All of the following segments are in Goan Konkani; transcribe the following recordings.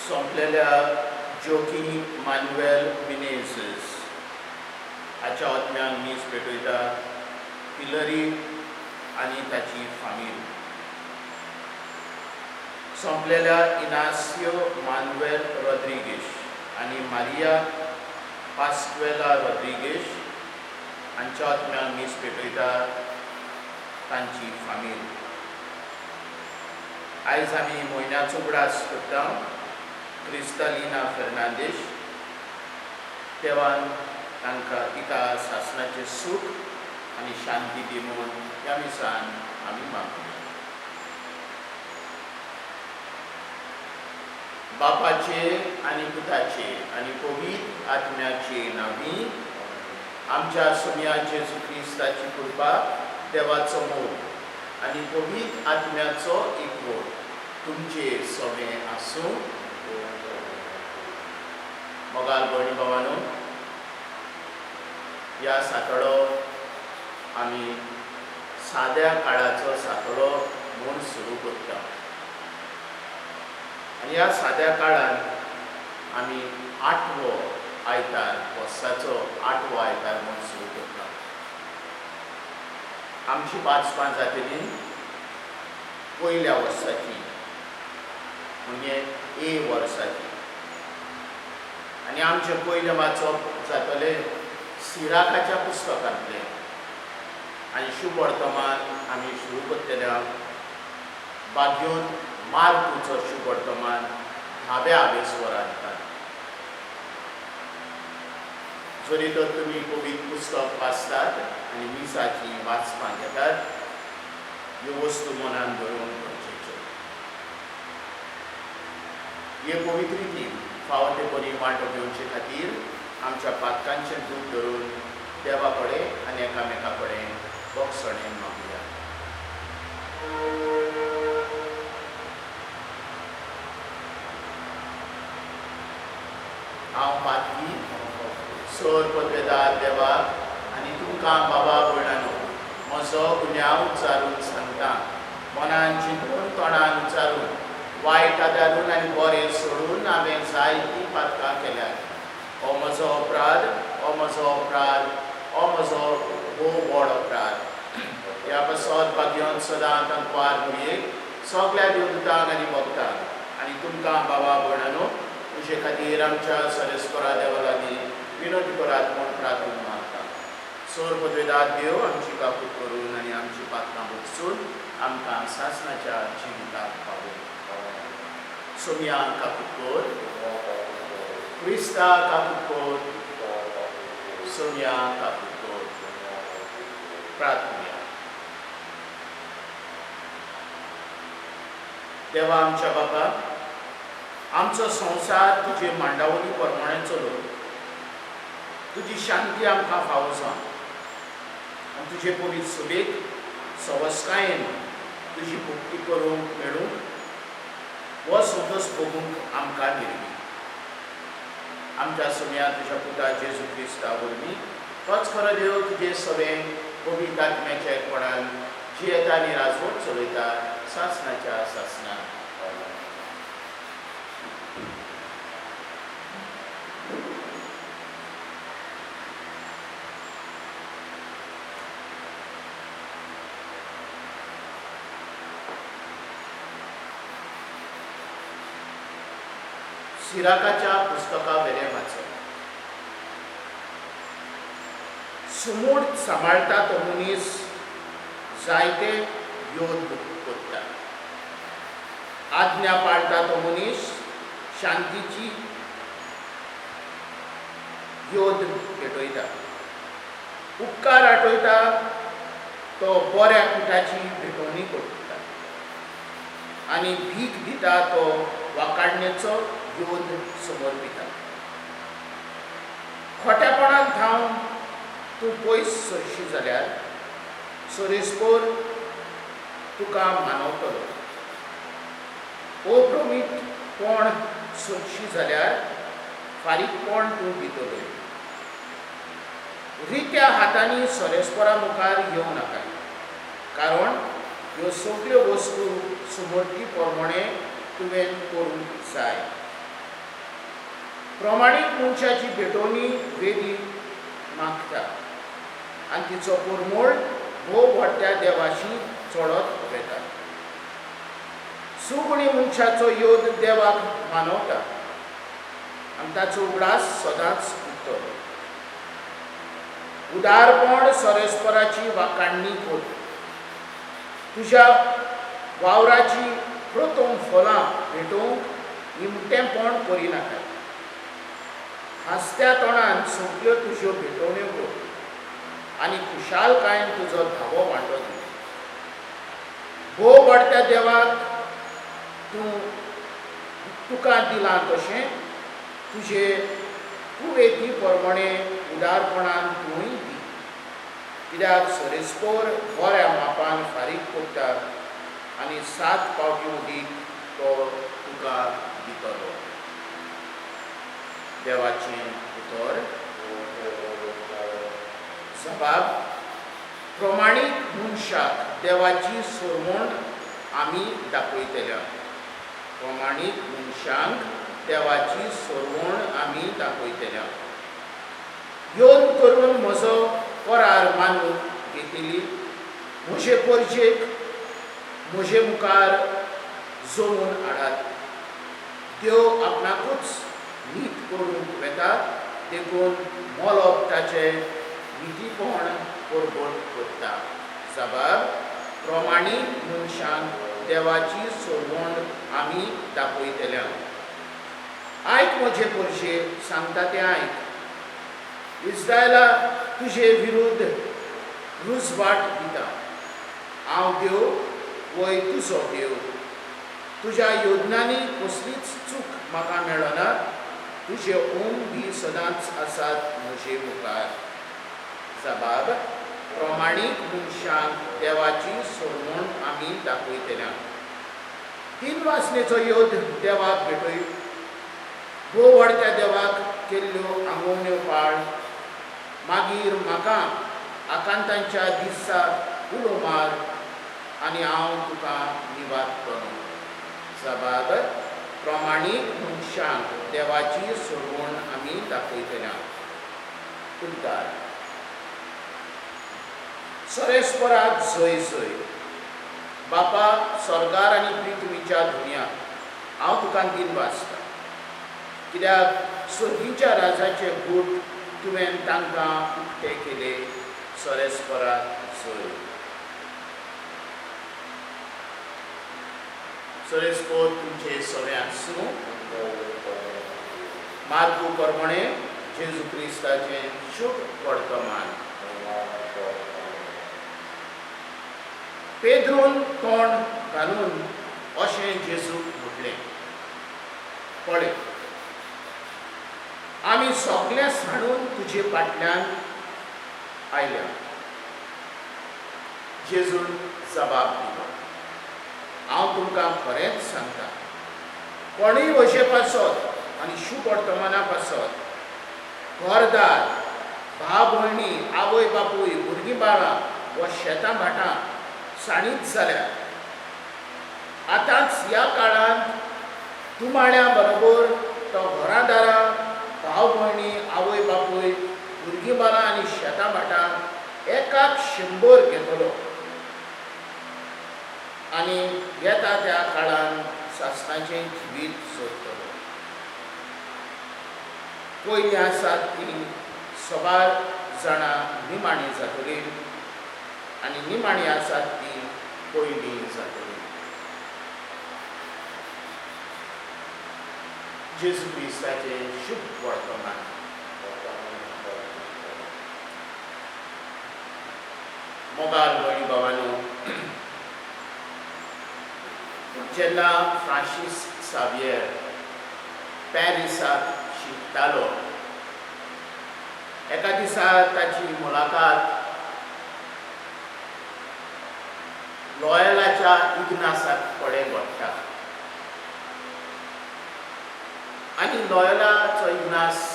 सोंपलेल्या जोकी मानुएल मिनेझीस हाच्या आत्म्याक मीस पेटयता हिलरी आनी ताची फामील. सोंपलेल्या इनासियो मानुएल रॉड्रिगीश आनी मारिया पास्क्वेला रॉड्रिगीश हांच्या आत्म्याक मीस पेटयता तांची फामील. आयज आमी म्हयन्याचो उगडास करता क्रिस्तालिना फेर्नांदीश. देवान तांकां तिका सासणाचें सूख आनी शांती दी म्हूण ह्या मिसान आमी मागुया. बापाचे आनी पुताचे आनी पवित्र आत्म्याचे नांवी. आमच्या सोम्या जेजू क्रिस्ताची कृपा, देवाचो मोग आनी पवित्र आत्म्याचो एकवट तुमचे सगळें आसूं. मोगाल भयणी भावानो, ह्या सातडो आमी साद्या काळाचो सातडो म्हूण सुरू करता आनी ह्या साद्या काळान आमी आठवो आयतार, वर्साचो आठवो आयतार म्हूण सुरू करता. आमची वाचपां जातली पयल्या वर्साची, म्हणजे ए वर्साची, आनी आमचें पयलें वाचप जातलें सिराकाच्या पुस्तकांतलें आनी शुभ वर्तमान आमी सुरू करतले बाग्योन मार्कुचो शुभ वर्तमान धाव्या आवेसवरांतल्यान. जरी तर तुमी पवित्र पुस्तक वाचतात आनी मिसाची वाचपां घेतात, ह्यो वस्तू मनान धरून गरजेच्यो. हे पवित्र रितीन फावो ते परी वांटो घेवचे खातीर आमच्या पातकांचें दूख धरून देवा कडेन आनी एकामेका कडेन भोगसणेन मागुया. हांव पातकी सोर पदवेदार देवाक आनी तुमकां बाबा भयणानो म्हजो गुन्यांव उच्चारून सांगता. मनान चिंतून, तोंडान उच्चारून, वायट आदारून आनी बरें सोडून हांवें जायतीं पातकां केल्यात. हो म्हजो अपराध, हो म्हजो अपराध, हो म्हजो भोव व्हड अपराध. ह्या पासत भाग्योन सदां तंकवार मुरयेक, सगल्या देवदूतांक आनी भक्तांक आनी तुमकां बाबा भयणानो तुजे खातीर आमच्या सरेस्परा देवा लागीं विनंती करात म्हूण प्रार्थना मागता. सोर पदवेदार देव आमची काकूत करून आनी आमची पातकां भोगसून आमकां सासणाच्या जिविताक पावोवं. सोमया काकूत कर. क्रिस्ता काकूत कर. सोमया काकूत कर. प्रार्थना. देवा आमच्या बाबा, आमचो संवसार तुजे मांडावली प्रमाणे चलो. तुजी शांती आमकां फावो जावं आनी तुजे पवित्र सभेक सवस्कायेन तुजी भक्ती करूंक मेळूंक हो संतोश भोगूंक आमकां निर्मी. आमच्या सोम्या तुज्या पुता जेजू क्रिस्ता वरवीं. तोच खरो देव, तुजे सगळें पवित्र आत्म्याच्या एकपणान जियेता आनी राजवट चलयता सासणाच्या सासणां. सिराकाच्या पुस्तका वेलें वाचप. सुमूड सांबाळटा तो मनीस जायते योद करता. आज्ञा पाळटा तो मनीस शांतीची योद पेटयता. उपकार आठयता तो बऱ्या पिठाची भेटवणी करता आनी भीक दिता तो वाकाडणेचो योद समर्पिता. खोट्यापणान थावन तूं पयस सरशी जाल्यार सरेस्पोर तुका मानवतलो. अप्रमीतपण सोदशी जाल्यार फारीकपण तूं दितलो. रित्या हातांनी सरेस्परा मुखार येवं नाका, कारण ह्यो सगल्यो वस्तू समर्थी प्रमाणे तुवें करूंक जाय. प्रमाणीक मनशाची भेटवणी वेदी मागता आनी तिचो परमळ भोव व्हडट्या देवाशी चडत वेता. सुगुणी मनशाचो योद देवाक मानवता आनी ताचो उगडास सदांच उरतलो. उदारपण सरेस्पराची वाकाणणी कर. तुज्या वावराची प्रथम फलां भेटोवंक निमटेंपण करिनाका. हांसत्या तोंडान सगळ्यो तुज्यो भेटवण्यो कर आनी खुशालकायेन तुजो धावो वांटो दी. भोव वाडट्या देवाक तूं तुका दिलां तशें तुजे कुवेती प्रमाणे उदारपणान तूंय दी. कित्याक सरेस्पोर बऱ्या मापान फारीक करता आनी 7 पावटी उदीक तो तुका दितलो. देवाचें उतर. सबाब प्रमाणीक मनशाक देवाची सोरवण आमी दाखयतल्या. प्रमाणीक मनशांक देवाची सोरवण आमी दाखयतल्या. येवन करून म्हजो करार मानून घेतली म्हजे परजेक म्हजे मुखार जमून हाडात. देव आपणाकूच नीत करूंक वेता देखून मोलोप ताचें नितीपण परगट करता. साबाब प्रमाणीक मनशांक देवाची सोरवण आमी दाखयतल्या. आयक म्हजे परजे सांगता तें आयक. इस्रायला तुजे विरुद्ध रुजवाट दिता. हांव देव वय तुजो देव. तुज्या योजनांनी कसलीच चूक म्हाका मेळना. तुजे ओम बी सदांच आसात म्हजे मुखार. सबाब प्रमाणीक मनशांक देवाची सोरवण आमी दाखयतल्या. 3 वासनेचो योद देवाक भेटय. भोव व्हडत्या देवाक केल्ल्यो आंगोवण्यो पाळ. मागीर म्हाका आकांतांच्या दिसा उलो मार आनी हांव तुका निवारतलो. सबाब प्रमाणीक मनशांक देवाची सोरवण आमी दाखयतल्या. उद्गार. सरेस्पराक जय जय. बापा स्वर्गार आनी पृथ्वीच्या दुनिया हांव तुका दिन वाचता. कित्याक स्वर्गीच्या राजाचे गूट तुवें तांकां उक्ते केले. सरेस्पराक जय. सरेस्पोर तुमचे सगळे आसूं. मार्कू परमणे जेजू क्रिस्ताचें शुभ वर्तमान. पेद्रून तोंड घालून अशें जेजूक म्हटलें, पळय आमी सगळें सांडून तुजे फाटल्यान आयल्या. जेजून जबाब दिलो, हांव तुमकां खरेंच सांगता, कोणूय वशे पासत आनी शुभ वर्तमाना पासत घरदार, भाव भयणी, आवय बापूय, भुरगीं बाळां वा शेतां भाटां सांडीत जाल्यार आतांच ह्या काळांत दुमाळ्या बरोबर तो घरादारां, भाव भयणी, आवय बापूय, भुरगीं बाळां आनी शेतां भाटां एकाक 100 घेतलो आनी येता त्या काळान सासणाचें जिवीत सोदतलो. पयलीं आसात ती सबार जाणां निमाणी जातली आनी निमाणी आसात ती पयलीं जातली. जेजू क्रिस्ताचें शुभ वर्तमान. मोगाल भयणी भावानो, जेन्ना फ्रांसीस सावियर पॅरिसाक शिकतालो एका दिसा ताची मुलाकात लॉयलाच्या इग्नासाक कडेन घडटा आनी लॉयलाचो इग्नास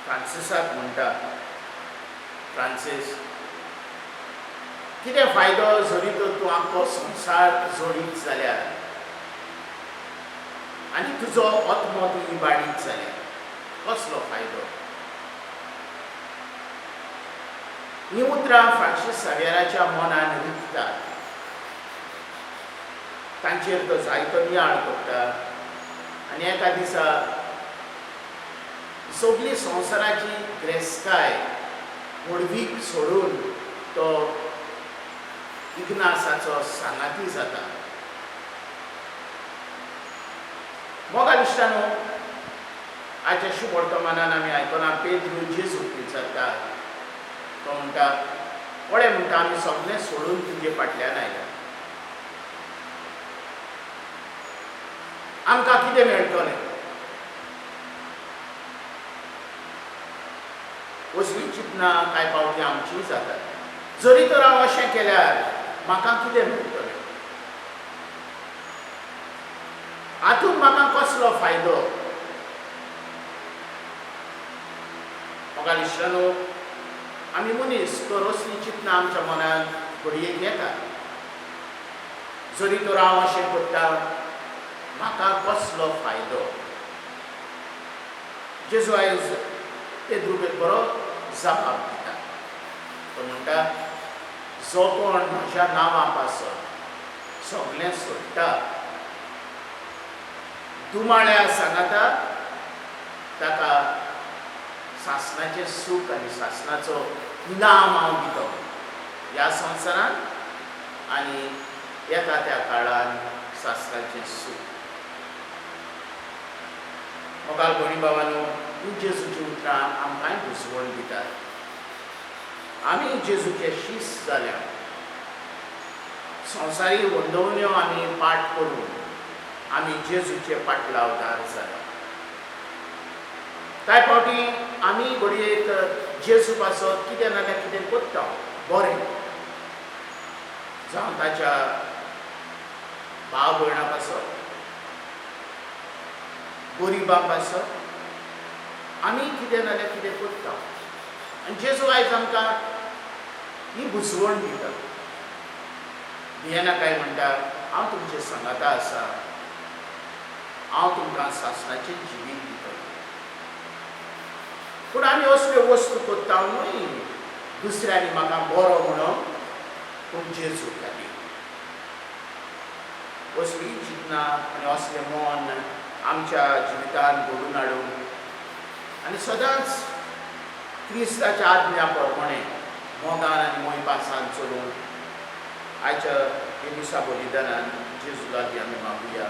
फ्रांसिसाक म्हणटा, फ्रांसीस कितें फायदो जरी तर तूं आख्खो संवसार जोडीत जाल्यार आनी तुजो आत्मो तूं इबाडीत जाल्यार. कसलो फायदो? हीं उतरां फ्रांसीस सावेराच्या मनान रिगतात. तांचेर तो जायतो नियाळ करता आनी एका दिसा सगली संवसाराची ग्रेस्काय व्हडवीक सोडून तो इग्नासाचो सांगाती जाता. मोगाळ इश्टांनो, आयच्या शुभ वर्तमानान आमी आयकलां पेद्रू जेजूक विचारता. तो म्हणटा, पळय म्हणटा, आमी सगळें सोडून तुजे फाटल्यान आयल्या, आमकां कितें मेळटलें? असलीं चिंतनां कांय फावटी आमचीय जातात. जरी तर हांव अशें केल्यार म्हाका कितें मेळटलें? हातूंत म्हाका कसलो फायदो? मोगाळ इश्टांनो, आमी मनीस तर असलीं चिंतनां आमच्या मनांत घडयेक येतात. जरी तर हांव अशें करता म्हाका कसलो फायदो? जेजू आयज पेद्रूक एक बरो जाप दिता. तो म्हणटा, जो कोण म्हज्या नांवा पासत सगळें सोडटा, दुमाळ्या सांगाता ताका सासणाचें सूख आनी सासणाचो इनाम हांव दितो ह्या संवसारांत आनी येता त्या काळान सासणाचें सूख. मोगाळ भयणी भावांनो, हीं जेजूचीं उतरां आमकांय बुजवण दितात. आमी जेजूचे शीस जाल्या. संवसारी वंदवण्यो आमी पाठ करून आमी जेजूचे पाटलावदार जाले. कांय फावटी आमी घडयेक जेजू पासत कितें ना जाल्यार कितें करता बरें, जावं ताच्या भाव भयणां पासत, गरिबां पासत आमी कितें ना जाल्यार कितें करता. आनी जेजू आयज आमकां ही बुजवण दिता. भियेना काय म्हणटा, हांव तुमचे सांगाता आसा, हांव तुमकां सासणाचें जिवीत दितलो. पूण आमी असल्यो वस्तू करता न्हय दुसऱ्यांनी म्हाका बरो म्हणून, पूण जेजू खातीर. असलीं चिंतनां आनी असलें मन आमच्या जिवितांत घडून हाडूंक आनी सदांच क्रिस्ताच्या आज्ञा प्रमाणे मोगान आनी मोयपासान चलूंक आयच्या हे दिसा बलिदानान जेजू लागीं आमी मागुया.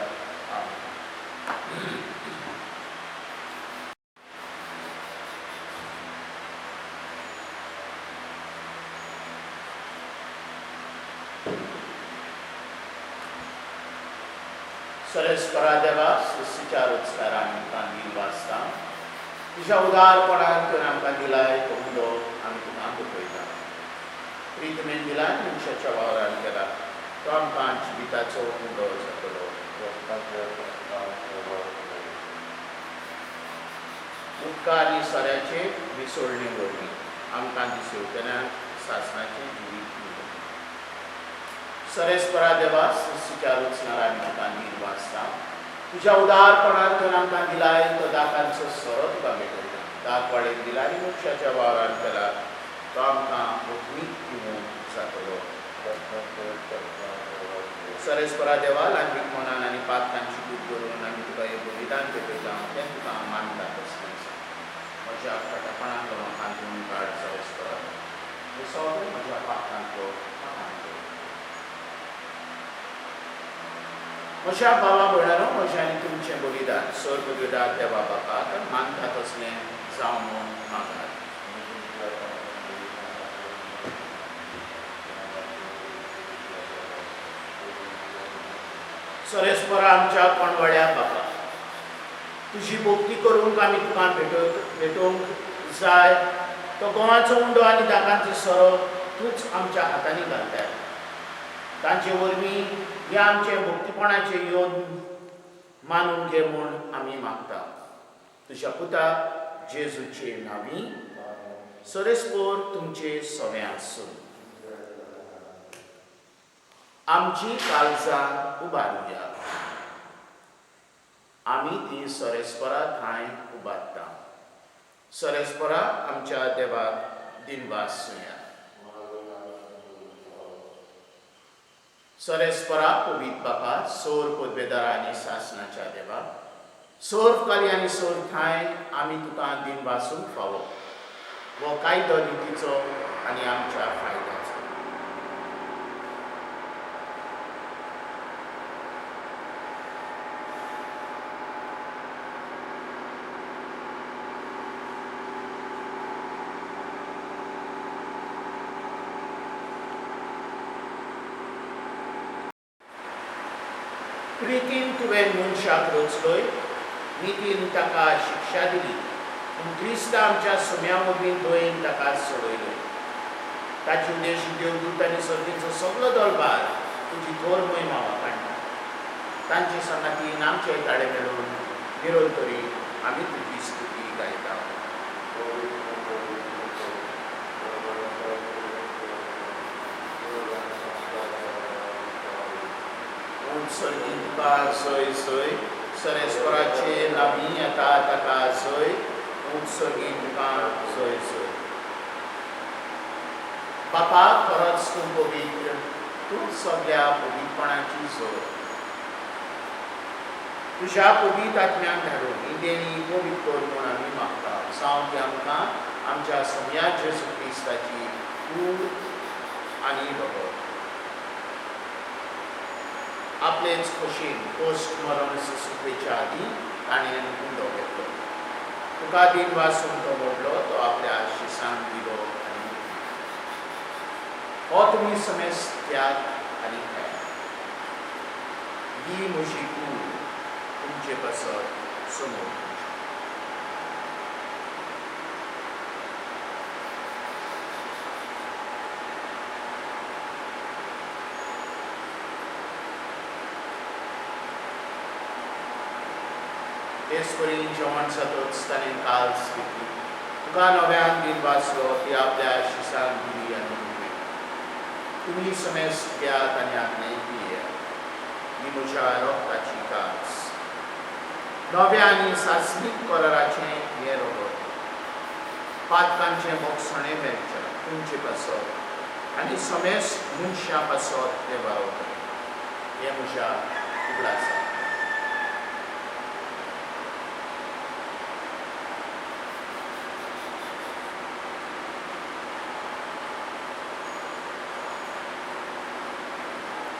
सरेस्परा देवा, सृश्टीच्या रोजगारान आमकां नीर वाचता, तुज्या उदारपणान तुवें आमकां दिलाय तो उलो आमी तुका दुखयता. प्रितमेन दिला मनशाच्या वावरान केला तो आमकां जिविताचो उलो जातलो. उदका आनी सोऱ्याचे मिसोळणे वरवीं आमकां दिसेवतना सासणाचें जिवीत मेळटा. सरेस्परा देवा, सृश्टीच्या रचणार आमी तुका नीर वाचता, तुज्या उदारपणान तुवें आमकां दिलाय तो दाकांचो सोरो तुका भेटयता. दाक वाडयत दिला आनी मनशाच्या वावरान केला तो आमकां ओतमीक दिवंक जातलो. सरेस्परा देवा, ल्हानवीक मनान आनी पातकांची दूख करून आमी तुका हें बलिदान भेटयता, तें तुका मानता तसलें. म्हज्या फटापणांतलो म्हाका धुवन काड सरेस्परा, हें सगळें म्हज्या पातकांतलो म्हाका. म्हज्या बाबा भयणानो, म्हजें आनी तुमचें बलिदान स्वर्ग देवा बापाक मानता तसलें जावं म्हूण मागात. सरेस्परा आमच्या कोणवाड्या बापा, तुजी भक्ती करूंक आमी तुका भेटोवंक जाय तो गोवाचो उंडो आनी दाकांचो सोरो तूंच आमच्या हातांनी घालताय. तांचे वरवीं हे आमचें भक्तीपणाचें योन मानून घे म्हूण आमी मागता. तुज्या पुता जेजूचे नांवी. सरेस्पोर तुमचे सवें आसूं. आमची काळजां उबारुया, आमी ती सरेस्परा ठांय उबारता. सरेस्परा आमच्या देवाक दिनवास सुया. सरेस्परा पवित्र बापा, सोर पदवेदारा आनी सासनाच्या देवा, सोर काली आनी सोर ठांय आमी तुका दिनवासूंक फावो. हो कायदो नितीचो आनी आमच्या फायद्याचो. प्रितीन तुवें मनशाक रचलोय, नितीन ताका शिक्षा दिली, पूण क्रिस्त आमच्या सुम्या वरवीं दयेन ताका सोडयलो. ताची उद्देश देवदूत आनी सर्गींचो सगलो दरबार तुजी थोर महिमा वाखाणटा. तांचे सांगातीन आमचे ताळे मेळून निरंतरी आमी तुजी स्तुती गायता. सर्गीं तुका सोय सोय, सरेस्वराचे लामी येता ताका सोय, उत्सर्गीं तुका सोय सोय. बापा, खरोच तूं पवित्र, तूं सगळ्या पवित्रपणाची जोड. तुज्या पवित्र आत्म्याक धाडून ही देणी पवित्र कर म्हूण आमी मागता. जावं ती आमकां आमच्या सम्या जेजू क्रिस्ताची कूड आनी रगत. आपलेच खोशेन पोस्ट मरण सुपेच्या आदीं ताणें उंडो घेतलो. तुका दिनवासून तो मोडलो, तो आपल्या शिसांक दिलो आनी हो तुमी समेस्त त्याग आनी खायात. ही म्हजी कूड तुमचे पासत समोर. तेच परी जेवण जातच ताणें काल्स घेतली, तुका नव्यान दिनवासलो, ती आपल्या शिसांक दिली आनी म्हळें, तुमी समेस्त घेयात आनी आपणें पियेयात. ही म्हज्या रगताची काल्स, नव्या आनी सासणीक कराराचें हें रगत, पातकांचें भोगसणें मेळचें तुमचे पासत आनी समेस्त मनशां पासत तें वावरतलें. हें म्हज्या उगडासा.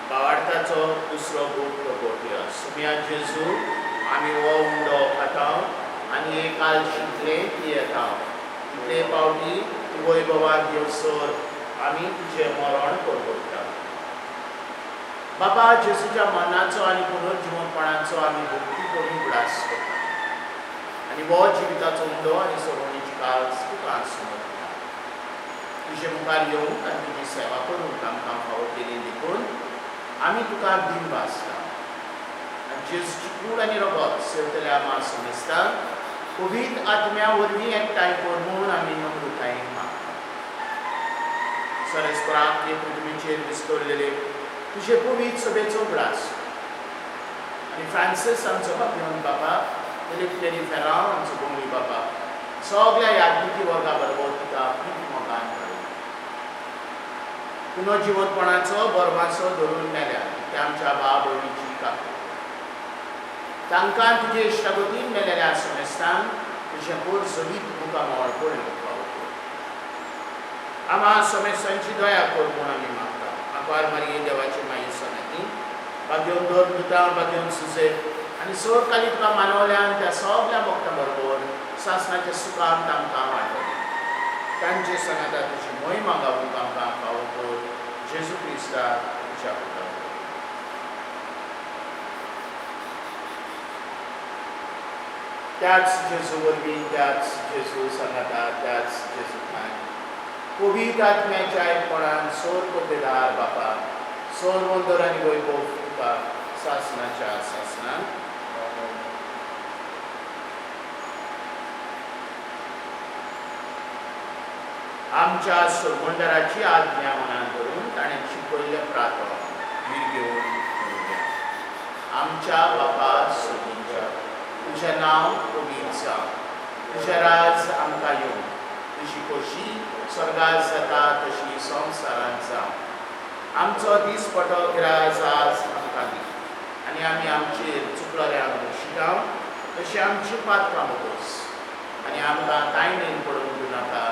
भावार्थाचो दुसरो बूक प्रगोटया. सुम्या जेजू, आमी हो उंडो खाता आनी एक काल शिंतले पियेता. इतले पावटी तूं वैभवान येवसर आमी तुजें मरण परगटता. बाबा, जेजूच्या मरणाचो आनी पुनर्जिवनपणाचो आमी भक्ती करून उगडास करता आनी हो जिविताचो उंडो आनी सोडवणीची काल्स तुका समर्पता. तुजे मुखार येवंक आनी तुजी सेवा करूंक आमकां फावो केली देखून आमी तुका दिनवासता. आनी जेजूची कूड आनी रगत सेवतल्या आमा समेस्तांक पवित्र आत्म्या वरवीं एकठांय कर म्हूण आमी नम्रतायेन मागता. सरेस्पराक हे पृथ्वीचेर विस्तरलेले तुजे पवित्र सभेचो उगडास आनी फ्रांसीस आमचो बापियोन बाबा, फिलीप नेरी फेरांव आमचो गोंगळी बाबा, सगळ्या याज्ञिकी वर्गा बरोबर तुका प्रिती मोगान घालूं. पुनर्जिवंतपणाचो बरवासो धरून मेल्या त्या आमच्या भाव भयणीची काकूट, तांकां तुजे इश्टागतीन मेलेल्या समेस्तांक तुजें पोर सहीत मुखामळ पळोवंक फावो कर. आमा समेस्तांची दया कर म्हूण आमी मागता. आंकवार मारये देवाची माई सनाती, बागेवन दोन दुतां, बागेवन सुजे आनी सोर काली तुका मानवल्यान त्या सगळ्या भक्तां बरोबर सासणाच्या सुखान तांकां वांटोवया. तांचे सांगाता तुजी महिमा गावूंक आमकां फावो कर. जेजू क्रिस्ता तुज्या पुता. त्याच जेजू वरवीं, त्याच जेजू सांगाता, त्याच जेजू ठांय पवित्र आत्म्याच्या एकपणान सोर पद्देदार बापा, सोर वंदर आनी वैभव तुका सासणाच्या सासणान. आमच्या सोरमंडराची आज्ञा मनान धरून ताणें शिकयल्लें प्रार्थना धीर घेवन म्हणुया. आमच्या बापा सोदीच्या, तुजें नांव पवित्र जावं, तुजें राज आमकां येवं, तुजी खोशी स्वर्गार जाता तशी संवसारांत जावं. आमचो दीसपटो ग्रास आज आमकां दी आनी आमी आमचेर चुकलोल्यांक बक्षितांव तशी आमची पात्रां बोगोस आनी आमकां तायणेन पडूंक दिवनाका,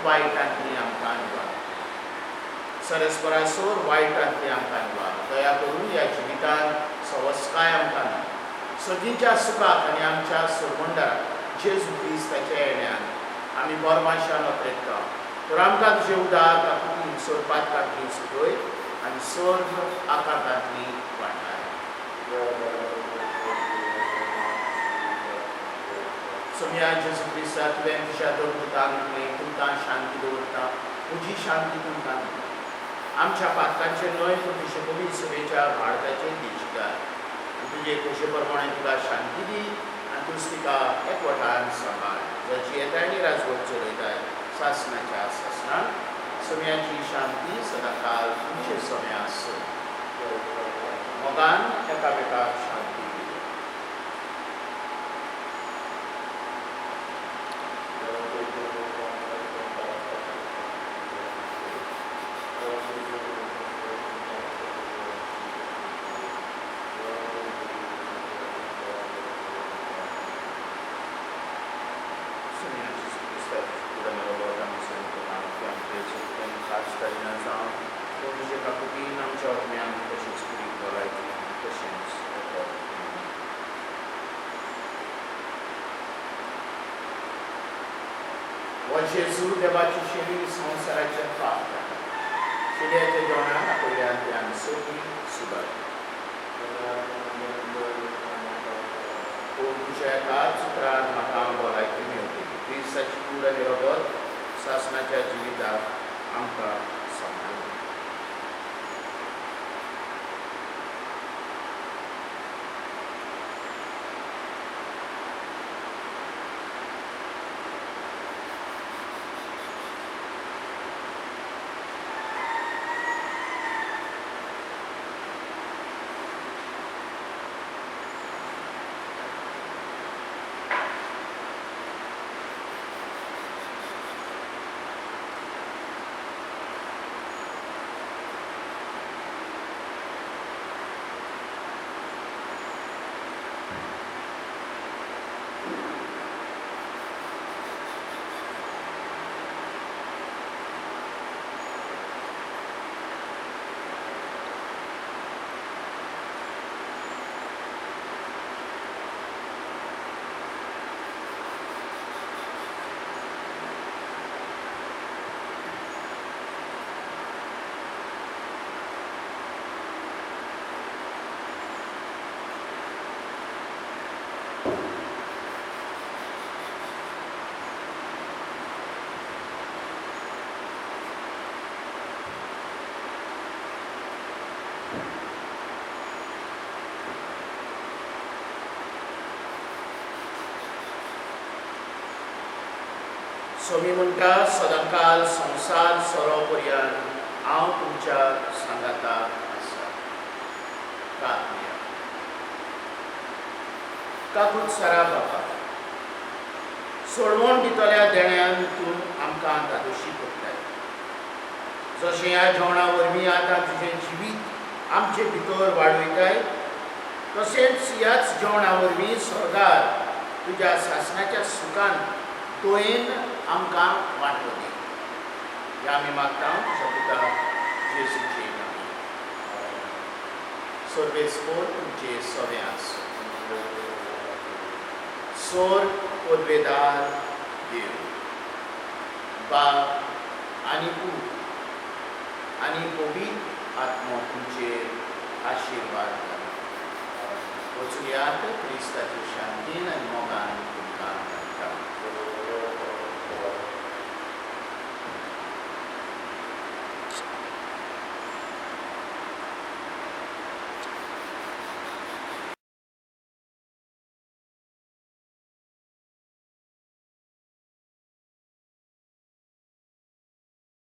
वायटांतली आमकां निवार. सरस्परासोर वायटांतली आमकां निवार. दया करून ह्या जिवितांत सवस्काय आमकां दी. सगळींच्या सुखाक आनी आमच्या सोडमंडाक जेजू क्रिस्ताच्या येण्यान आमी बोरमाशान अप्रेत्ता. तर आमकां तुजें उदार काकुतीन सोरपातकांतली सुटय आनी स्वर्ग आकांतांतली वाटाय. सोमया जेजू क्रिस्ता, तुवें तुज्या दोन म्हटलें, तुमकां शांती दवरता, म्हजी शांती तुमकां दिता. आमच्या पातकांचेर न्हय पूण तुजे पवित्र सभेच्या भारताचेर दिशिकार आनी तुजे खोशे प्रमाणे तुका शांती दी आनी तूंच तिका एकवटान सांबाळ, जाची येताय आनी राजवट चलयताय सासणाच्या सासणाक. सम्याची शांती सदांकाल तुमचे सम्या आसूं. मोगान एकामेकाक शांती दी. जेजू देवाची शेळी संवसाराचे पाप काडटा. शेळयाच्या जेवणाक आपयल्यान ती आमी सगळीं सुदार. पूण तुज्या एकाच उतरान म्हाका भलायकी मेळटली. क्रिस्ताची कूड आनी रगत सासणाच्या जिविताक आमकां सांबाळूं. स्वामी म्हणटा, सदांकाल संवसार सोरो पर्यंत हांव तुमच्या सांगाता आसा. प्रार्थना. काकूत सारा बाबा, सोडवण दितल्या देण्यान तूं आमकां धादोशी करताय. जशें ह्या जेवणा वरवीं आतां तुजें जिवीत आमचे भितर वाडयताय, तशेंच ह्याच जेवणा वरवीं स्वर्गार तुज्या सासणाच्या सुखान तोयेन आमकां वांटो दी. ह्या आमी मागता तुज्या पुता जेजूचे नांवान. सर्वेस्पोर तुमचे सवें आसूं. सोर पदवेदार देव बाप आनी पूत आनी पवित्र आत्मो तुमचेर आशिर्वाद घालूं. वचुयात क्रिस्ताचे शांतीन आनी